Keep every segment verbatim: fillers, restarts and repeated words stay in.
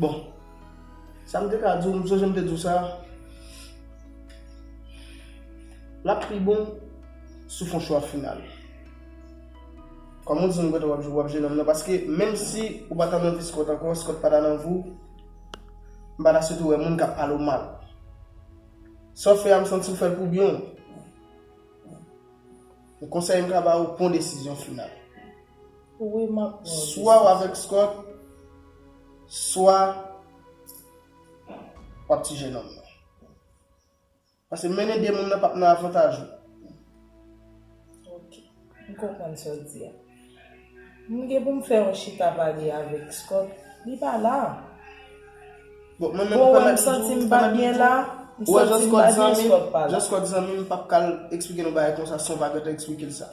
Bon, sa m te ka di w, m sonje m te di w sa, l ap pi bon si w fè yon chwa final. Kòm ou di m gentan w ap jwe, w ap jwe nonm nan, paske menm si ou pa t anvi Scott ankò, Scott pa t anvi w, m pa ta swete w wè moun k ap pale w mal. Sa w fè a, m santi w fè l pou byen w. Men konsèy m ka ba w, pran desizyon final. Wi, m ap pran desizyon. Swa w avèk Scott, swa w ap ti jennonm nan. Paske mennen de moun nan p ap nan avantaj ou. Ok. M konprann sa w di a. M gen pou m fè yon chita pale avèk Scott. Li pa la. Bon, mwen menm, bon, wè, m santi m pa byen la. M santi m pa byen, Scott pa la. Jan Scott zanmi m, m p ap ka al eksplike nou bagay konsa san w pa gentan eksplike l sa.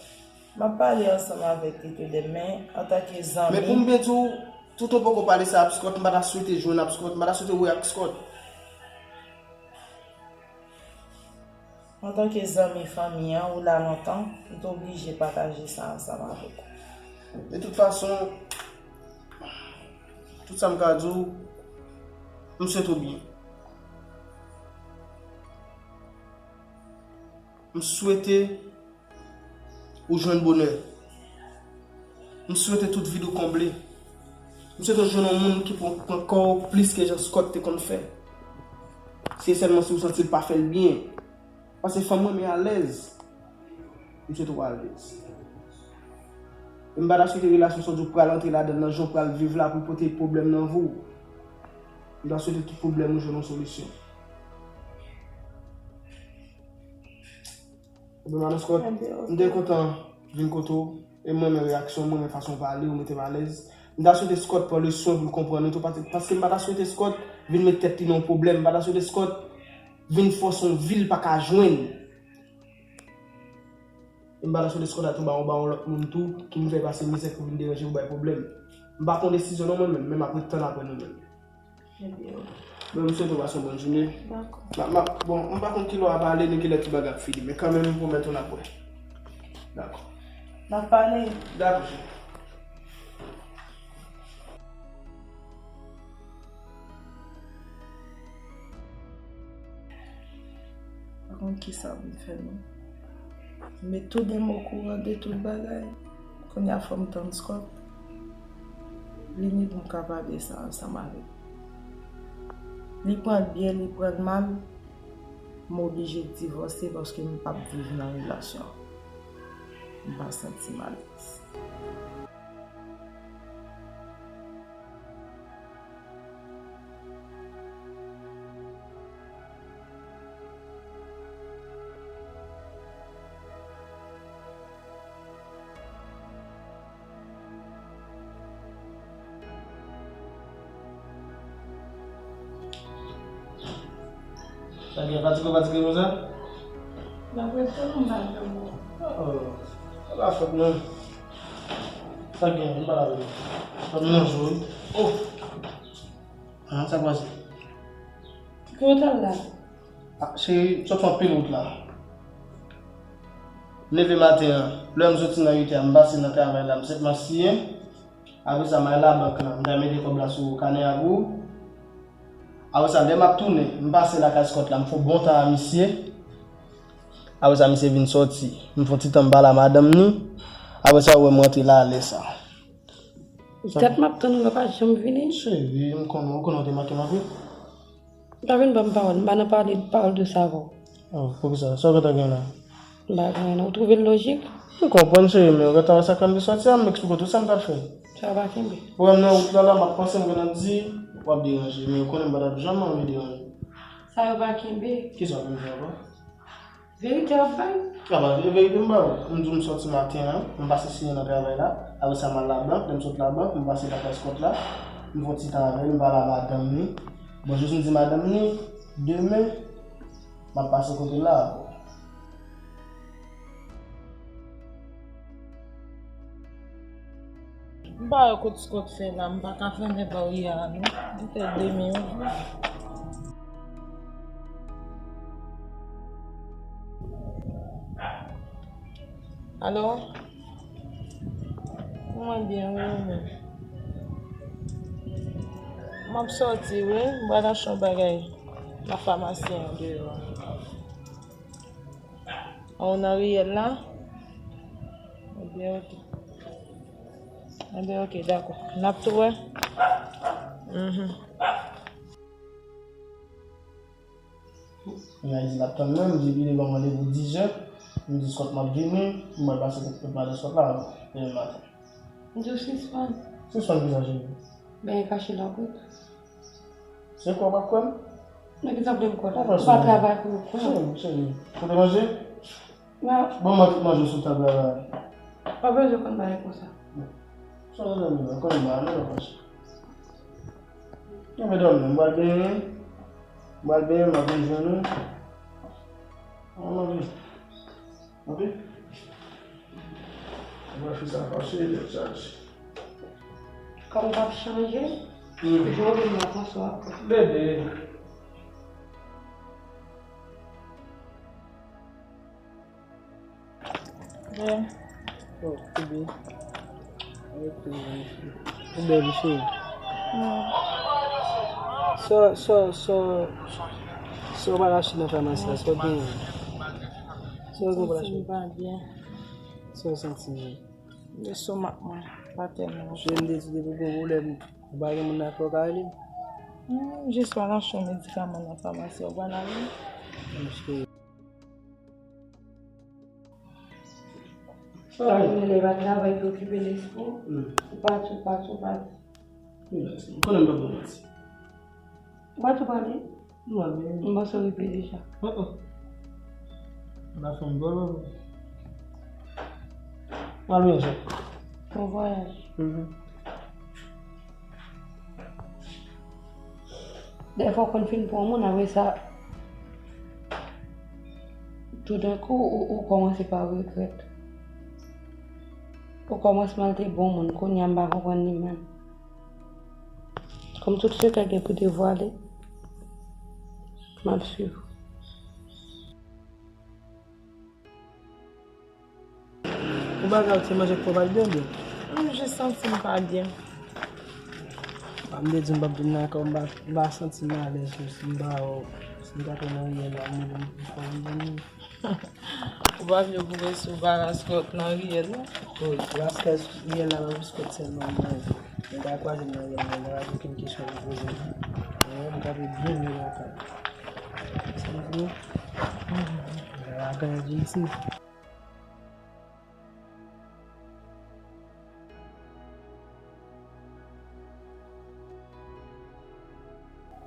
M ap pale ansanm avèk li tou demen, antanke zanmi. Men pou m byen di w, tout ou poko pale sa ap Scott, m pa ta swete jwenn ap Scott, m pa ta swete wè ak Scott. Antanke zanmi fanmi an, ou la lontan, m te oblije pataje sa ansanm avèk ou. De tout fason, tout sa m ka di w, m swete w byen. M swete ou jwenn bonè. M swete tout vid ou konble. M swete w jwenn yon moun ki pran, pran kò w plis ke jan Scott te konn fè. Se sèlman si w santi l pa fè l byen. Paske fanm renmen alèz. M swete w alèz. E m pa ta swete relasyon sa w di w pral antre ladan l nan jan w pral viv la pou l pote pwoblèm nan vi w. M ta swete tout pwoblèm ou jwenn yon solisyon. Ebyen, madan Scott, m te kontan vin kote w, e m renmen reyaksyon w, m renmen fason w pale, ou mete m alèz. M ta swete Scott pran leswen pou l konprann ou tou, pa- paske m pa ta swete Scott vin met tèt li nan yon pwoblèm, m pa ta swete Scott vin fòse yon vi l pa ka jwenn. E m pa ta swete Scott al tou ba yon, ba yon lòt moun tou, ki vin fè pase mizè, ki vin deranje pou bay pwoblèm. M pa pran desizyon non mwen menm, men m ap ret tann apre nou menm. Ebyen, wi. Bon, m swete w pase yon bòn jounen. Dakò. M a, m a, bon, m pa konn kilè w ap ale, ni kilè tout bagay ap fini, men kanmenm, m pwomèt ou n ap wè. Dakò. N ap pale. Dakò, cheri. Pa konn kisa pou m fè non. Met tou de m okouran de tout bagay. Kounye a fò m tann Scott. Li ni pou m ka pale sa ansanm avè l. Li pran l byen, li pran l mal, m oblije divòse paske m p ap viv nan relasyon an. M pa santi m alèz. Sa gen fatige, fatige konsa? N ap ret tann ou, m pa janm wè w. Oh, sa pa fòt mwen. Sa gen, m pa la vre. Fòt mwen nan jou, wi. Oh! Ah, sa k pase? Ki kote w t al la? Ah, cheri, m sot fè anpil wout la. M leve maten an, lè m soti nan uit è a, m pase nan travay la, m senpman siyen. Apre sa, m al labank lan, m t al mete kòb la sou kanè a pou ou. Apre sa, lè m ap tounen, m pase lakay Scott la, m fè yon bon tan a misye. Apre sa, misye vin sòti. M fè yon ti tan m pale a madanm ni. Apre sa, ou wè m rantre la lè sa. Tèt m ap tann ou, ou pa janm vini. Cheri, m konnen, ou konnen ou te manke m anpil. Ou pa vin ban m pawòl, m pa nan pale pawòl de sa avè w. Oh, poukisa? Sa w gentan gen la? M pa gen anyen non. Ou twouve l lojik? M konprann, cheri, men ou gentan wè sa k ann sòti a, m eksplike w tout sa m t ap fè. Sa yo pa kenbe. Ou wè m nan wout la, la, m ap panse, m gentan di, w ap deranje, men ou konnen m pa t ap janm anvi deranje. Sa yo pa kenbe. Kisa w vin fè ankò? Verite w ap bay? Apa, e verite m ba ou. M di w m sòti maten an, m pase siyen nan travay la. Apre sa, m al labank. Lè m sot labank, m pase lakay Scott la. M fè yon ti tan avè l, m pale a madanm ni. Bon, jis m di madanm ni, demen, m ap pase kote l la ankò. M pa wè kot Scott fè la, m pa ka fèmen baryè a non. Li fè demi yon jou. Alo? Mwen byen, wi, ou menm? M ap sòti, wi. M pral achte yon bagay nan famasi an deyò. An, ou nan riyèl la? Ebyen, oke. Ebyen, oke, dakò. N ap tou wè. Mhm. Kounye a, li di l ap tann mwen, m di, "Bile, ban m randevou dizè." M di, "Scott, m ap vini." M pral pase kot madan Scott la demen maten. M di w sispann. Sispann kisa, cheri? Benyen kache nan wout. Se kwa w p ap kwè m? Men kisa w vle m kwè la? Ou pa travay pou w kwè m. Cheri, cheri. Ou te manje? Bon, mwen tout manje sou tab la la. Pa bezwen konn bagay konsa. Sa w nan men mwen, konn bagay, men nan fache. Mwen dòmi, m pral benyen. M pral benyen, m ap vin jwenn ou. An, m ap vin. Ok? Mwen fi sa fache, lè chaje. Kòm w p ap chanje, hmm, jan w vin nan konswa. Bebe. Bebe. Oh, bebe. Ou bèl, cheri. Sa, sa, sa, sa w pral achte nan famasi a, sa w genyen? Sa w genyen pou l achte? Santi m pa byen. Sa w santi? Lestomak mwen pa tèlman. Cheri, m te di depi w gon pwoblèm, ou pa gen moun nan fè w ka rele m? Hmm, jis pral achte yon medikaman nan famasi a, ou pral ale? Sa w ap rele lè pa travay ki okipe lespri w? Hmm. Ou pati, ou pati, ou pati. Rilaks, m konnen m p ap bon manti. Ou pati, ou pale? M pa byen. M panse w rive deja. Oh, oh. M pa fè m bò. M al byen, chè. Bon vwayaj. Mhm. Dèfwa w konn fin pran yon moun, apre sa, toudenkou, ou, ou kòmanse pa regrèt. Okòmansman, l te bon moun, kounye a, m pa konprann li menm. Kòm tout sekrè gen pou devwale, m ap swiv ou. Ou bagay ou te manje k fò pa t byen byen? M jis santi m pa byen. A, m te di m p ap vin nan kay ou, m pa, m pa santi m alèz tou, si m pa wè w, si m ta konn anyen la, m, m, m, m, m, m. Ou pa vle pou resi w pa raskòt nan riyèl la? Wi, raskòt riyèl la, m ap raskòt sèlman mwen. Mwen ta kwaze m nan riyèl mwen, mwen pa gen okenn kesyon pou poze m. Mwen, m kanpe byen lwen lakay. Sa m di nou? Bagay di isi.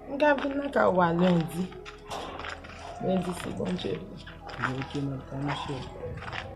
M ka vin nan kay ou a lendi. Lendi, si Bondye vle. Ok, m ap tann ou, cheri.